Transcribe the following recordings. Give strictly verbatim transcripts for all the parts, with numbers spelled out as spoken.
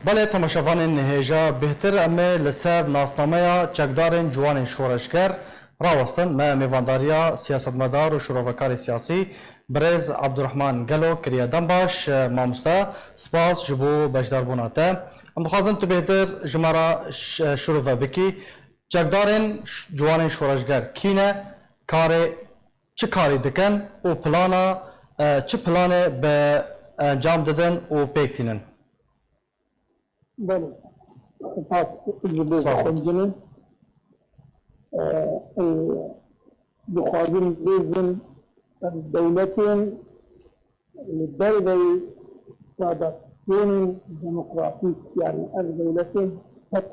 Belê, temaşevanên hêja bêhtir, em ê li ser nasnameya çekdarên ciwanên şoreşger rawestin. Me mêvandariya siyasetmedar û şirovekarê siyasî birêz Abdurrahman Gelo kiriye. Dem baş, mamoste, spas ji bo beşdarbûna te. Em dixwazin tu bêhtir ji me re ş-, şirove bikî. Çekdarên ş-, ciwanên şoreşger kî ne? Karê çi karî dikin û plana, e, çi planê bi encam didin û pêk tînin? Belê. Spas ji bo Spas. Xwendinê. E, e, dixwazin bêjin, em dewletên li derveyî tradisyonên demokratîk, yani ev dewletên pek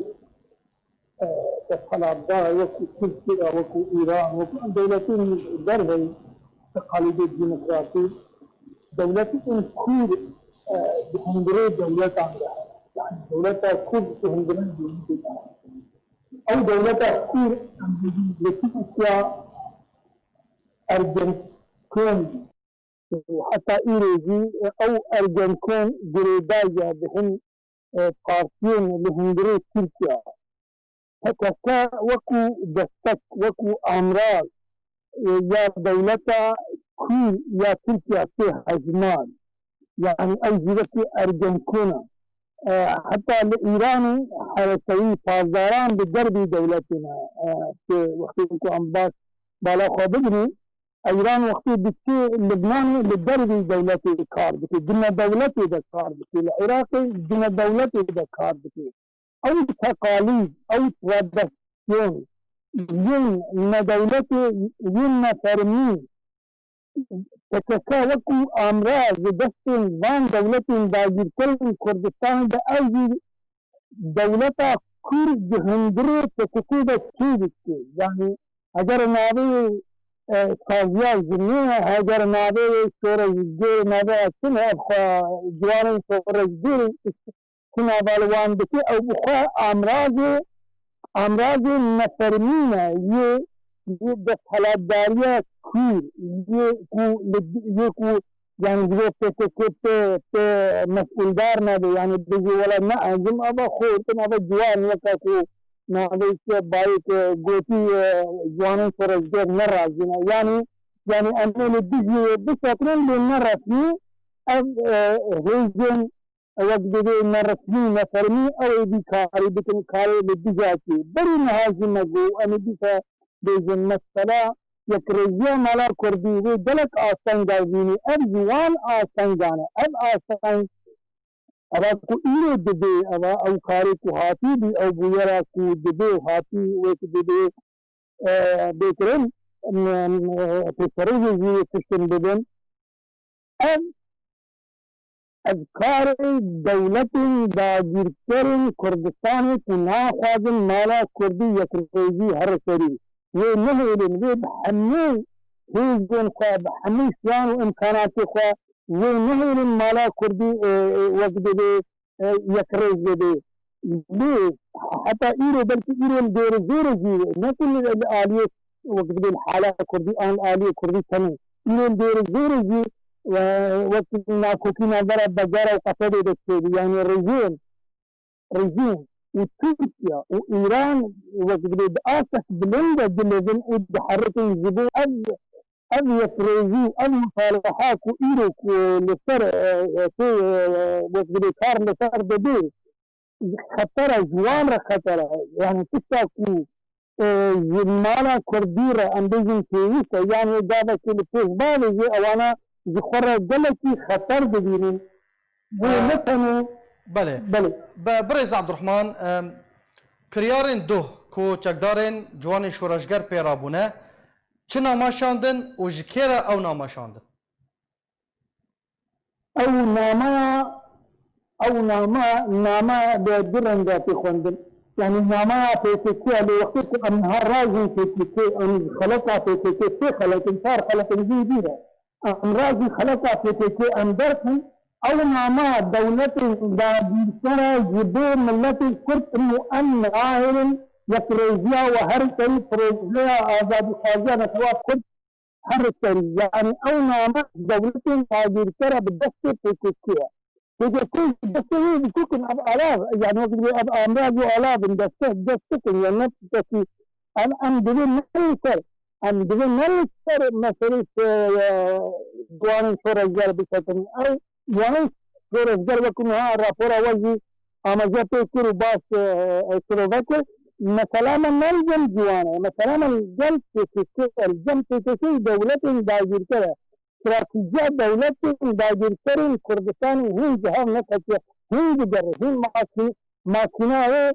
e, desthilatdar wekû Tirkiye, wekû Îran, wekû em dewletên derveyî teqalîdê demokrasî, dewletên kûr, e, di hundirê dewletan de hene. Yani dewleta kûr di hundirê dewletê de hene. Ew dewleta kûr, em bêjin, li Tirkiye Ergenekon û heta îro jî ew Ergenekon girêdayî ya di hin, e, partiyên li hundirê Tirkiye. P K K wekû destek, wekû amraz, e, ya dewleta kûr ya Tirkiye tê hejmar. Yani ew jî wekî Ergenekon e. E, heta li Îranê herekeyî pasdaran bi derbî dewletê ne. E, tu wextê ku em baş bala xwe bibinî, Îran wextê diçû Libnanê li dervî dewletê kar dike, di nedewletê de kar dike, li Iraqê di nedewletê de kar dike. Ew teqalîd, ew tradisyon yên nedewletê, yên nefermî, P K K wekû amraz li destên van dewletên dagîrkerên Kurdistanê de ew jî dewleta Kurd di hundirê P K K de çê dike. Yani eger navê, e, saziya jinê, eger navê şoreşgêr, navê çi ne, ev xwe ciwanên şoreşgêr çi nava li wan dike, ew bi xwe amrazê, amrazê nefermî ne yê, yê desthilatdariya kûr, yê ku li, yê ku, yani ji bo P K K tê, tê mesûldar nebe, yani bijî wela ne, ez eva xortin, eva ciwan weka ku navê ke bayê ke gotî, e, ciwanên şoreşger ne razî ne. Yani, yani em ê li dijî wê bisekirin, lê ne resmî ev, e, hêzên wek divê neresmî, nefermî, ew ê vî karî bikin, karê li dijî kê. Berî niha jî me got, em ê dîsa bêjin, mesela yekrêziya mala kurdî wê gelek asteng davînî. Ev ji wan astengan e. Ev asteng, eva ku îro dibê, eva ew karê ku hatî bî, ew bûyera ku dibê û hatî wek dibê, e, bê kirin, em, em, e, pêşerojê jî wê tiştin bibin. Ev, ev karê dewletên dagîrkerên Kurdistanê ku naxwazin mala kurdî yekrêzî here serî. Wê nehêlin, wê bi hemû hêzên xwe, bi hemû şiyan û îmkanatê xwe wê nehêlin mala kurdî, e, e, wek divê, e, yekrêz bibê. Lê heta îro, belkî îro li dêre zêre jî, ne ku li, li aliyê wek dibê li hala kurdî an li aliyê kurdî tenê. Îro li dêre zêre jî, e, wek nakokî navbera Begera û Qesedê de çêbû. Yani rejîm, rejîm û Tirkiye û Îran wek dibê di astek bilind de dilevin û diherikin ji bo ev, ev yekrêzî û ev musalaha ku îro ku li ser, e, e, tê, e, wek dibê kar li ser dibê, xeter e, ji wan re xeter e. Yani tişta ku, e, ji mala kurdî re em bêjin pêwîst e, yani gavekê li pêş bavêjê ewana ji xwe re gelekî xeter dibînin. Wê Ee, ne tenê belê. Belê. Be-, birêz Abdurrahman, em, kiryarên doh ku çekdarên ciwanên şoreşger pê rabûne, çi nama şandin û ji kê re ew nama şandin? Ew nameya, ew name, name bi du renga tê xwendin. Yani nameya P K K, lê wextê ku em niha rajin P K K, em ji xeleta P K K sê xelek in, çar xelek in, vî bîr e. Em rajin xeleta P K K em derxin, ew name dewletên dagîrkere ji bo miletê Kurd in û em nahêlin yekrêziya we her serî projeya azadîxwaziya netewa Kurd her serî. Yani ew name dewletên dagîrkere bi destê P K K ye. Pêkekê destê wê biçûk in, ev alav, yani wek dibê ev amraj û alav in, deste, dest bikin, yani ne destî, em, em divê ne li ser, em divê ne li ser meselê, e, ciwanên şoreşger bisekin. Ew ciwanên şoreşger wek niha rapora we jî amaje pê kir û baş, e, e, şirove kir. Mesela me ne li cem ciwan e, mesela me li gel P K K, li cem P K K û dewletên dagîrker e. Stratejiya dewletên dagîrkerên Kurdistanê hîn ji hev neketiye, hîn digere, hîn makî-, makînayê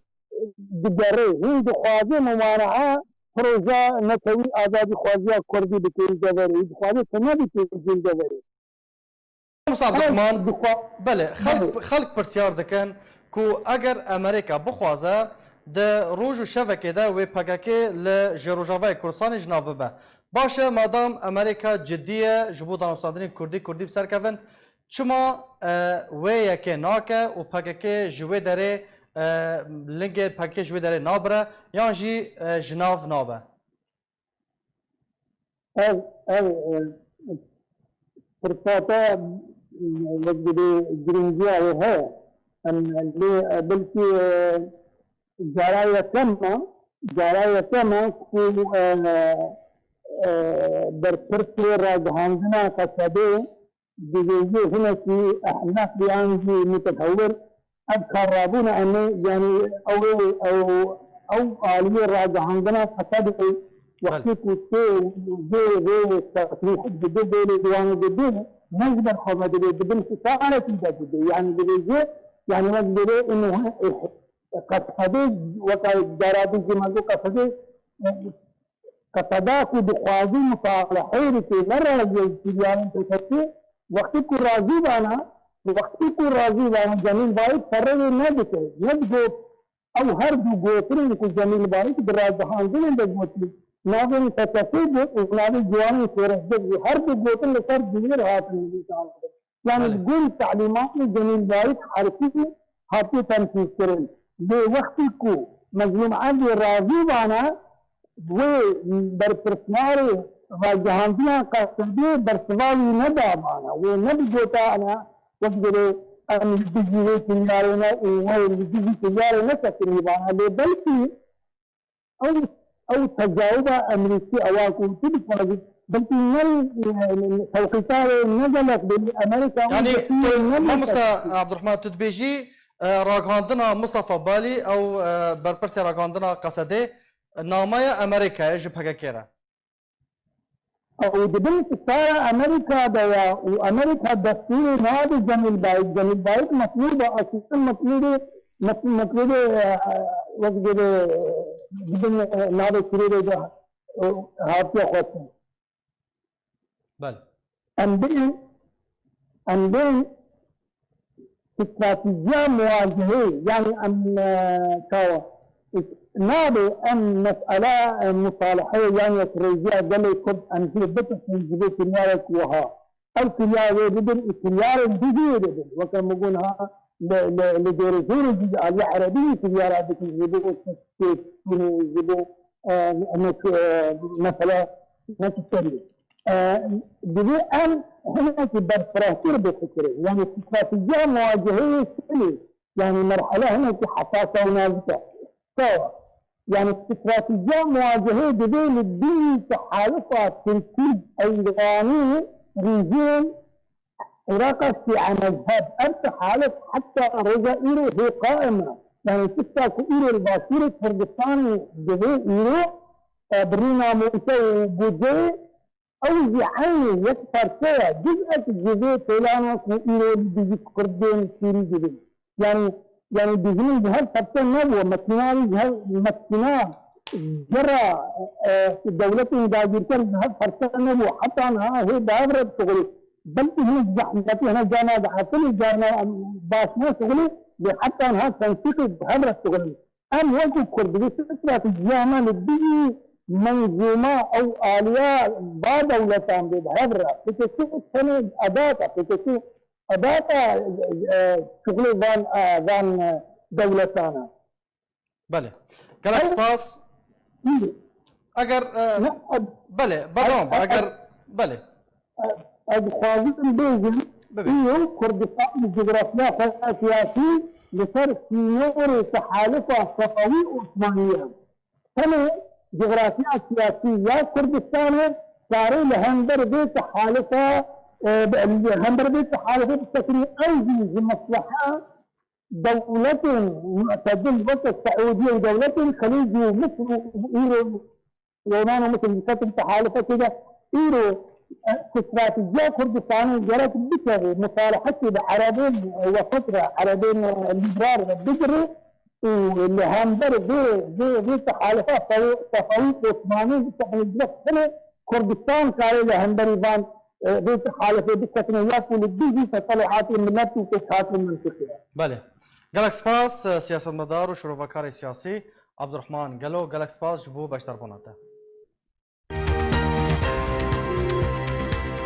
digere, hîn dixwaze mumanaa proja netewî azadîxwaziya Kurdî bikê li deverê, dixwaze tu nebikê li deverê. Musa Ew Abdurrahman, dixwa-, belê, xelk, belê. Xelk pirsyar dikin ku eger Amerîka bixwaze, di roj û şevekê de wê P K K li ji Rojavayê Kurdistanê ji nav bibe. Baş e, madam Amerîka cidî ye ji bo danûstandinên Kurdî, Kurdî bi ser kevin, çima, e, wê yekê nake û P K K ji wê derê, e, lingê P K K ji wê derê nabire yan jî, e, ji nav nabe? Ev, ev, e, firsata, e, wek dibê girîngiya wê heye. Em, lê, e, belkî, e, cara yekem e, cara yekem e ku, e, e, berpirsê ragihandina Qesedê divê jê hinekî ehmeq yan jî mutehewir ev kar rabûne, em ê, yanî ew ê, ew, ew aliyê ragihandina Qesedê Belê. wextê ku tê vê, vê tesrîh didê, vê lêwanê didê, ne ji ber xwe ve dibê, di bin fisarekî de didê. Yanî dibê jê, yanî wek dibê û Qesedê weka daradî jî me got Qesedê, Qeseda ku dixwazî musaleheyê bike, ne razî ye ji kiryarên P K K, wextê ku razî bana, wextê ku razî bana, Cemîl Bayik perre wê nedike. Nedigot, ew her du gotinên ku Cemîl Bayik di ragihandinê de gotî, navên P K K got û navê ciwanên şoreşger jî, her du gotin li ser dîwêr hatin nivîsandin. Yanî Belê. Li gund telîmatê Cemîl Bayik herfî hatiye tenfîzkirin. Lê wextî ku Mezlûm Evdî razî bana, wê berpirsiyarê ragihandina Qesedê bersiva wî nedabana. Wê nebigotana wek dibê em li dijî wê kiryarê ne û wê li dijî kiryarê nesekinî bana. Lê belkî Ew, ew tecawuba Emerîkî ewa ku tu dixwazî, belkî ne, e, tewqîtarê ne gelek belî Amerîka û Yanî, Tirkiye tu, ne Mamosta Abdurrahman, tu dibêjî, e, ragihandina Mustafa Balî, ew, e, berpirsê ragihandina Qesedê, nameya Amerîkayê ji P K K re. Ew di bin sitara Amerîka de ye û Amerîka destûrê nade Cemîl Bayik. Cemîl Bayik metlûb e, aslında metlûbê, met-, metlûbê, e, wek dibê, e, di bin, e, navê Kurê de, e, hatiye xwestin. Belê. Em bên, em bên Stratejiya muwacehê, yanî em, e, çawa, nabe em mesele, e, musaleheyê yan yekrêziya gelê Kurd em jê bipirsin ji bo kiryarek wiha. Ew kiryar wê bidin û kiryarên dijî wê bidin. Weke min got ha, li, li, li dêrê zêrê jî di aliyê erebî jî kiryara dikin ji bo têkçûnê, ji bo, e, nek-, e, mesele nekişterî. E, divê em hinekî berfirehtir bifikirin. Yanî stratejiya muwaceheyê çi ye? Yanî merhele hinekî hesas e û nazik e. Çawa? Yanî stratejiya muwaceheyê divê li dijî tehalifa Tirkî, Eyranî, rejîm Îraqa Şîe mezheb. Ev tehalif heta roja îro hê qaim e. Yanî tişta ku îro li Başûrê Kurdistanê divê îro, e, bi rû namûse û budceyê Ew jî eynî yek parçe ye, ciz'ek ji vê pêlana ku îro li dijî Kurdên Sûrî dibin. Yanî, yanî dijmin ji hev parçe nebû, mekîna wî ji hev, mekîna cira, e, dewletên dagîrker ji hev parçe nebû. Heta niha hê bi hev re dişuxulî. Belkî hinek zehmetî, hinek carna dihetin û carna em baş naşuxulî, lê heta niha tensîqê bi hev re dişuxulî. Em wekî Kurd divê stratejiya me li dijî menzûma ew aliya va dewletan bê bi hev re. Pêkê çi tenê edata, pêkê çi edata, e, şuxulê van, e, van, e, dewletan e. Belê. Gelek Ew spas. Hı. Eger, e, Ne, e, belê, e, berdewam be, e, eger, e, belê. Ez dixwazim bêjim, Îro Kurdistan li cografya xwe siyasî li ser sînorê tehalifa Sefewî Osmanî ye. Tenê cografya siyasî ya Kurdistanê karê li hember vê tehalifa, e, li hember vê tehalifa bisekinî, ew jî ji mesleha dewletên mu'tedil weke Seûdiye û dewletên Xelîc û Misir û îro Lubnan û Misir diketin tehalifekê de. Îro, e, stratejiya Kurdistanê gerek bikeve musalehetê bi Erebên, e, wesat re, Erebên, e, lîberal re bigire û li hember vê, vê, vê tehalifa Sefewî Osmanî bikevin direkt tenê Kurdistan kare li hemberî van, e, vê tehalifê biketine ya ku li dijî teteluhatê milet û pêkhatên mintîqê ye. Belê. Gelek spas, e, siyasetmedar û şirovekarê siyasî Abdurrahman Gelo, gelek spas ji bo beşdarbûna te.